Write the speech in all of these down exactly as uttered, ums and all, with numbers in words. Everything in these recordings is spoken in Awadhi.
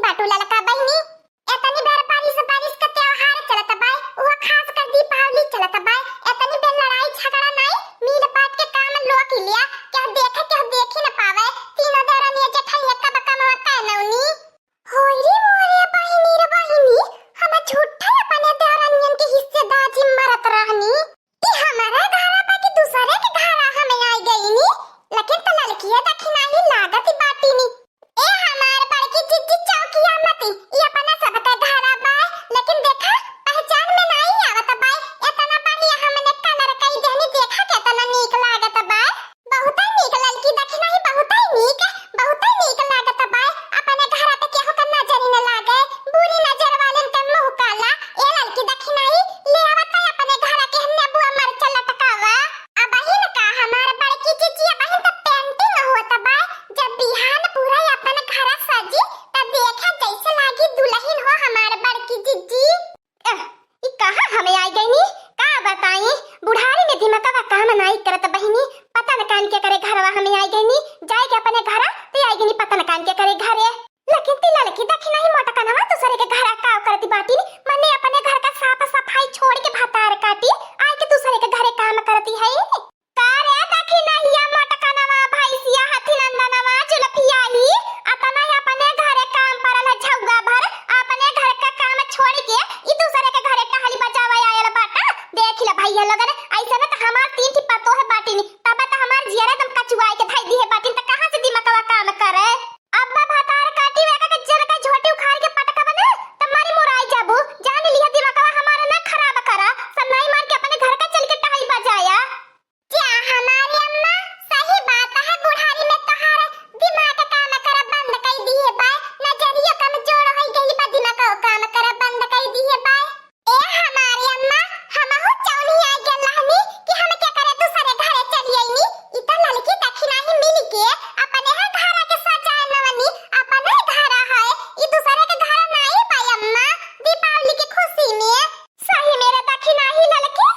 बाटू ललका बहिनी, एतनी बेर बारिश, बारिश का त्योहार चलत बाय, उहो खास कर दीपावली चलत बाय। एतनी बेर लड़ाई झगड़ा नाई, मिल बांट के काम लोग लिया, केहू देखे, केहू देखी न पावे। तीनों देवरनिया जेठनिया कब कमवा कै नौनी। होई रे मोरे बहिनी रे बहिनी, हम झूठे अपने देवरनियन के हिस्सेदारी मरत रहनी। ई हमारे घरा बा कि दूसरे के घरा हमें आई गईनी, लेकिन त ललकिया दखिनाही लागत बाटीनी। ए हमार बड़की जिज्जी चौकिया मती, ई अपना सबके घरा बा, लेकिन देखा पहचान में नाई आवत बा। एतना बढ़िया हमने कलर कई देहनी, देखा केतना नीक लागत बा। बहुते नीक ललकी दखिनाही, बहुते नीक, बहुते नीक लागत बा। अपने घरा पे केहू का नजर न लागे, बुरी नजर वालन के मुंह काला। ए ललकी दखिनाही, ले आवत है अपने घरा के नेबुआ मरचा लटकावा। अबहिन का हमार बड़की जिज्जी, अबहिन त painting होत बा। जब बिहान पूरा अपन घरा सजी, तब देखा जैसे लागी दुल्हन हो हमार बड़की जिज्जी। अह, ई कहाँ हमें आई गईनी? का बताई, बुढ़ारी में दिमागवा काम नाई करत बहिनी। पता न कान के करे घरवा हमें आई गईनी, जाए के अपने घरा, ते आई गईनी पता न कान के करे घरे। लेकिन ती ललकी दखिनाही मोटकनवा दूसरे के घरा का करती बाटी, मने अपने घर का साफ सफाई छोड़ के भतार काटी, आए के दूसरे के घरे काम करती है। का रे दखिनहिया मोटकनवा, भैंसिया, हथी नंदनवा, जुलफिया ही, अतना ही अपने घरे काम पड़ल है झौगा भर, अपने घर का काम छोड़ के ई दूसरे के घरे टहली बजावे आयल बाटा। देख ले भैया लोगन, ऐसे में त हमार तीन ठी पतोह बाटिन, तब त हमार जियरा एकदम कचुआई के धई दिहे बाटिन, त कहाँ से दिमागवा काम करे? अब्बा भतार काटी वे का जन का झोटी उखाड़ के पटका बने, त मरी मुराई जाबू। जान लिया दिमागवा हमारा ना खराब करा, सब नाई मार के अपने घर का चल के टहली बजाया। क्या हमारी अम्मा, सही बात है, बुढ़ारी में तोहार दिमाग काम कर बंद कर दिए बा, नजरिया कमजोर हो गई बा, दिमाग काम कर बंद कर दिए बा। ए हमारी अम्मा, हमहू चौनी आ गेल रहनी कि हम के करे दूसरे घरे चली आईनी। ई त ललकी दखिनाही मिल के अपने है घरा के सजाए नवनी, अपने घरा है, ई दूसरे के घरा नाई बा अम्मा, दीपावली के खुशी में। सही मेरे दखिनाही ललकी।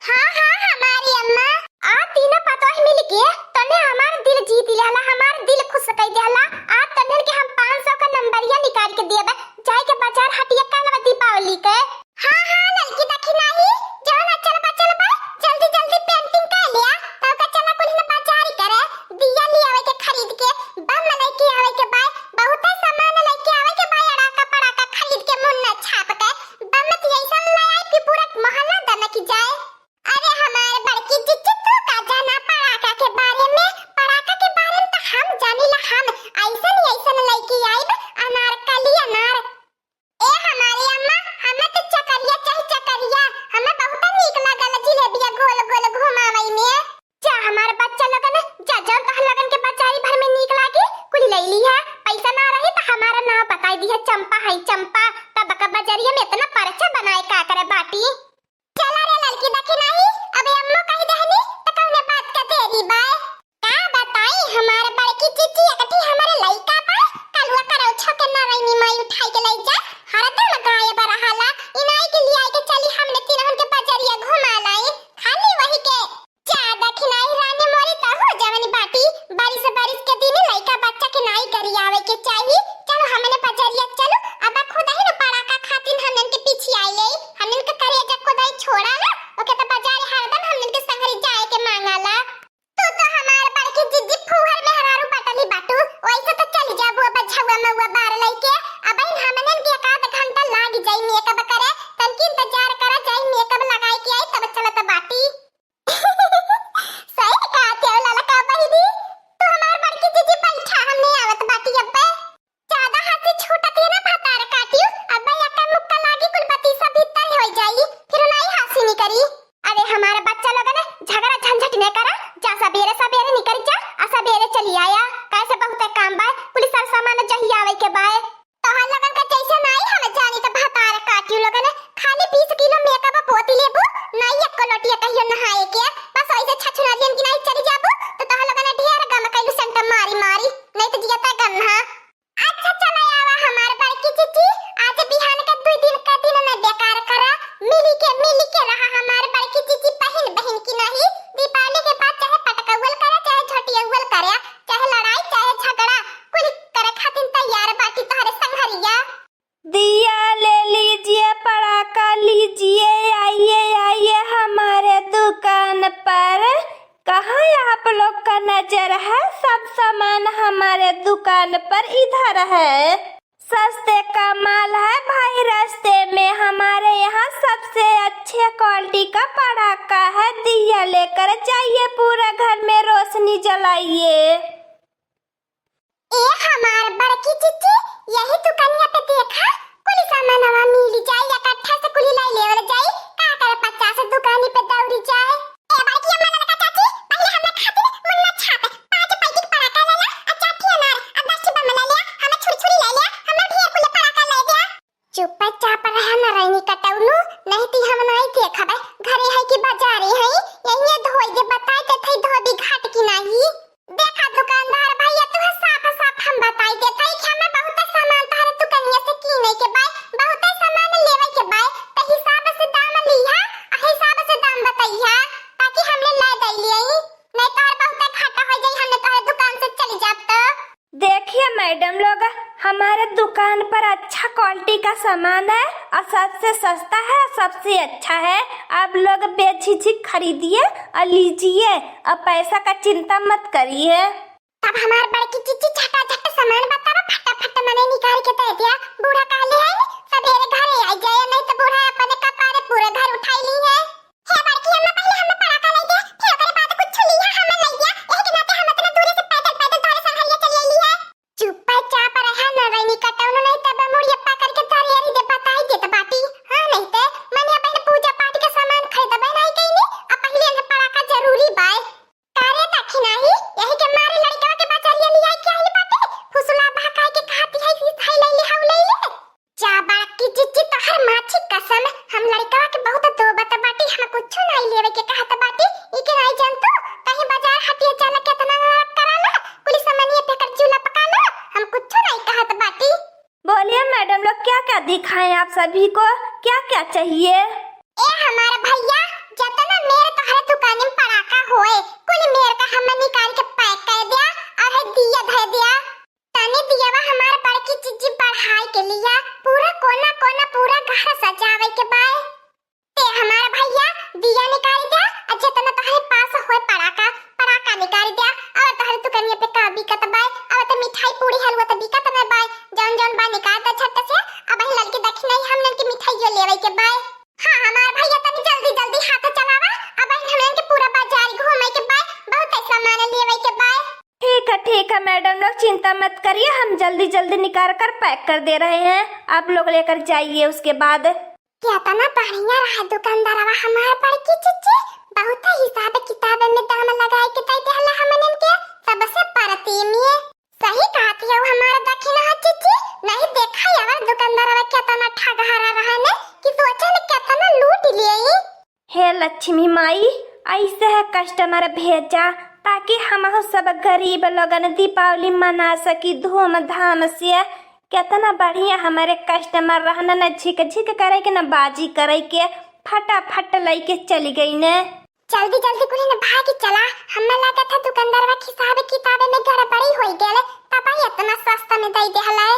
हाँ, हाँ, हमारी अम्मा। आ तीनों पतोह मिल के तने हमार दिल जीत लेहला, हमार दिल खुश कई देहला। आ तने के हम पाँच सौ का नंबरिया निकाल के दिए बा, जाए के बाजार हटिया काल बा दीपावली के। हाँ, हाँ, ललकी दखिनाही, जौन अचल बचल बा, जल्दी जल्दी painting कर लिया, तब का चला कुल न बाजारी करे, दिया ले आवे के खरीद के, बम लेके आवे के बा, बहुते सामान लेके आवे के बा, अड़ाका पड़ाका खरीद के मुन्ना छाप के, बम त ऐसा ले आई कि पूरा मोहल्ला दनक जाए। अरे हमार बड़की जिज्जी, तू का जाना पड़ाका के बारे में? पड़ाका के बारे में त हम जानी ला, हम ऐसन ऐसन लइके आइब, अनारकली अनार। ए हमारी अम्मा, हमें त चकरिया चाही, चकरिया। हमें बहुत नीक लागल जिलेबिया गोल गोल घुमावई में। जा हमार बच्चा लोगन, जा जौन तोहर लोगन के बाजारी भर में नीक लागी, कुल ले लिहा। पैसा ना रही त हमारा नाव बताई दिहा, चंपा है चंपा। तब का बाजारिया में इतना परचा बनाए का करे बाटी। चला रे ललकी दखिनाही, अबे अम्मो कहि देहनी, त कौने बात का देरी बाय? का बताई, हमार बड़की जिज्जी एकठी हमारे लइका बा, कलुआ करौछो के नरैनी माई उठाई के लई जा, हरदम गायब रहाला, इनाई के लियाई के चली हमने तिनहन के बजरिया घुमा लाई, खाली वही के। जा दखिनाही रानी मोरी त हो जवनी बाटी, बारिश बारिश के दिन लइका बच्चा के नाई गरियावे के चाही। चलो हमने बजरिया चलो, अब खुद ही न पड़ाका खातिन हमन के पीछे आई ले, हमन के करेजा खुदाई छोड़ा ला, ओके त बाजार हरदम हमन के संगरी जाए के मांगाला। तू तो हमार बड़की जिज्जी फूहर मेहरारू बटली बाटू, वैसे तो चली जाबू अब झउआ मउआ बार लइके, अब इन हमन के एक आध घंटा लाग जाई मेकअप करे, तनकी इंतजार करा, जाई मेकअप लगाई के आई तब चलत बाटी। सही कहा थे ललका बहिनी, तू हमार बड़की जिज्जी बैठा, हमने आवत बाटी अब्बे। ज्यादा हंसी छूटत है ना भतार काटियो, अब्बे यक्का मुक्का लागी कुल बतीसा भीतर होई जाई, फिर नाई हंसी निकरी। अरे हमारे बच्चा लोगन झगड़ा झंझट ने करा, जा सबेरे सबेरे निकल जा, आ सबेरे चली आया, कैसे बहुते काम बाय, पुलिस सर सामान जही आवे के बाय। तोहर लोगन का जैसे नाई हम जानी त भतार काटियो लोगन, खाली बीस किलो मेकअप पोती लेबू, नाई एको लोटिया कहियो नहाए के, बस ऐसे छछुना लियन की नाई चली जाबू, तो तोहर लोगन ढेर गम कैलू सेंट मारी मारी, नहीं तो जियता गन्हा। अच्छा चला आवा हमार बड़की जिज्जी, आज बिहान का दुई दिन का दिन न बेकार करा, मिली के, मिली के रहा हमार बड़की जिज्जी, बहिन, बहिन की नहीं, दीपावली के बाद चाहे पटकौल करा, चाहे झटियौल करा, चाहे लड़ाई, चाहे झगड़ा, कुल करे खातिर तैयार बाटी तोहरे संघरिया। इधर है। सस्ते का माल है भाई, रस्ते में। हमारे यहाँ सबसे अच्छे क्वालिटी का पड़ाका है, दिया लेकर जाइए, पूरा घर में रोशनी जलाइए। ए हमार बड़की चिच्ची, यही दुकनिया पे देखा, कुल सामानवा मिल जाई, इकट्ठा से कुली लाई लेवल जाई, का करे पचास दुकानी पे दौड़ी जाए। ए बड़की अम्मा, ललका चाची, पहिले हमरा खातिर मुन्ना छाप, पाँच पैकेट पड़ाका ले ला, आ चार ठे अनार, आ दस ठे बम ले ले, हमें छुरछुरी ले ले, हमरा ढेर कुल पड़ाका ले दे। चुप्पे चाप रहा ना रैनी कटौनू, नहीं ती हम नहीं देखबे, घरे है कि बाजारे है, यहीं धोई दे, बताई दे थई धोबी घाट की नहीं। देखा दुकानदार भैया, तुहे साफ साफ हम बताई देत हई कि हमें बहुते सामान तोहरे दुकनिया से कीने के बाय, बहुते सामान लेवे के बाय, त हिसाब से दाम लिहा, आ हिसाब से दाम बतैहा, ताकि हमने ले दे लियई, नहीं तोहर बहुते घाटा हो जाई, हमने तोहरे दुकान से चली जाब त। देखिए मैडम लोग, हमारे दुकान पर अच्छा क्वालिटी का सामान है और सबसे सस्ता है, सबसे अच्छा है। आप लोग बेझिझक खरीदिए और लीजिए और पैसा का चिंता मत करिए। तब हमार बड़की चिच्ची झटाझट सामान बतावा, फटाफट मने निकाल के दे दिया। बूढ़ा कहले है न, सबेरे घरे आ जाए, नहीं तो बूढ़ा अपने कपारे पूरे घर उठाई ली है। हे बड़की अम्मा, पहिले हमें पड़ाका ले दे, फिर ओकरे बाद कुछ लिया हमें ले दिया। यही के नाते हम इतना दूरी से पैदल पैदल तोहरे संघरिया चली अइली है। चुप्पे चाप रहा न रैनी कटौनू, नहीं तब मुड़िया पकड़ के धरे अरी दे बताई देत बाटी। हाँ नहीं ते मने अपन पूजा पाठ के सामान खरीदबे नहीं कइनी, अब पहिले इन्हें पड़ाका जरूरी बाय। कारे दखिनाही, यही के मारे लड़कवा के बजरिया लिया के आइल बाटे। फुसला बहकाए के कहती है कि हाय लैली, हाउ लैली। जा बड़की चिच्ची, तोहर माछी कसम, हम लड़कवा के बहुत दोबत बाटी, हम कुछो नहीं लेवे के कहत बाटी। ई के नहीं जानतू, कहीं बाजार हटिया चल के इतना नाटक कराला, पुलिस मनिए पे कर जूला पकाला, हम कुछो नहीं कहत बाटी। बोलिए मैडम लोग, क्या क्या दिखाएं आप सभी को, क्या क्या चाहिए? ए हमार भैया, जतना मेर तोहरे दुकान में पड़ाका होए, कुल मेर का हमें निकाल के पैक कर दिया और है दिया धर दिया। तनी दियावा हमार बड़की चिच्ची बढ़ाए के लिया, पूरा कोना कोना पूरा घर सजावे के बाय। ते हमार भैया, दिया निकाल दे, और जतना तोहरे पास होए पड़ाका, पड़ाका निकाल दे। और तोहरे दुकनिया पे का बिकत बाय, और तो मिठाई पूरी हलवा तो बिकत न बाय, जौन जौन बा निकाल दे झट से। अब ही लड़की दखिनाही, हमनन के मिठाइयो लेवे के बाय। हाँ हमार भैया, तनी जल्दी जल्दी हाथ चलावा, अब ही हमनन के पूरा बाजार घूमे के बाय, बहुत सामान लेवे के बाय। ठीक है, ठीक है मैडम लोग, चिंता मत करिए, हम जल्दी जल्दी निकाल कर पैक कर दे रहे हैं, आप लोग लेकर जाइए उसके बाद। केतना बढ़िया रहा दुकानदारवा हमार बड़की चिच्ची, बहुत हिसाब किताब में दाम लगाए के दे देहला हमनन के, सबसे परती में। सही कहती है हमार दखिना चिच्ची, नहीं देखा यार दुकानदारवा केतना ठगहरा रहा ने, कि सोचे न केतना लूट लिए। हे लक्ष्मी माई, ऐसे है कस्टमर भेजा, ताकि हमहू सब गरीब लोगन दीपावली मना सकी धूमधाम से। केतना बढ़िया हमारे कस्टमर रहन, न झिक झिक करे के, न बाजी करे के, फटाफट लइके चली गई ने। जल्दी जल्दी कुली न भागी चला, हमें लागत है दुकानदारवा के हिसाब किताब में गड़बड़ी होई गेल, तब ही इतना सस्ता में दे देहले।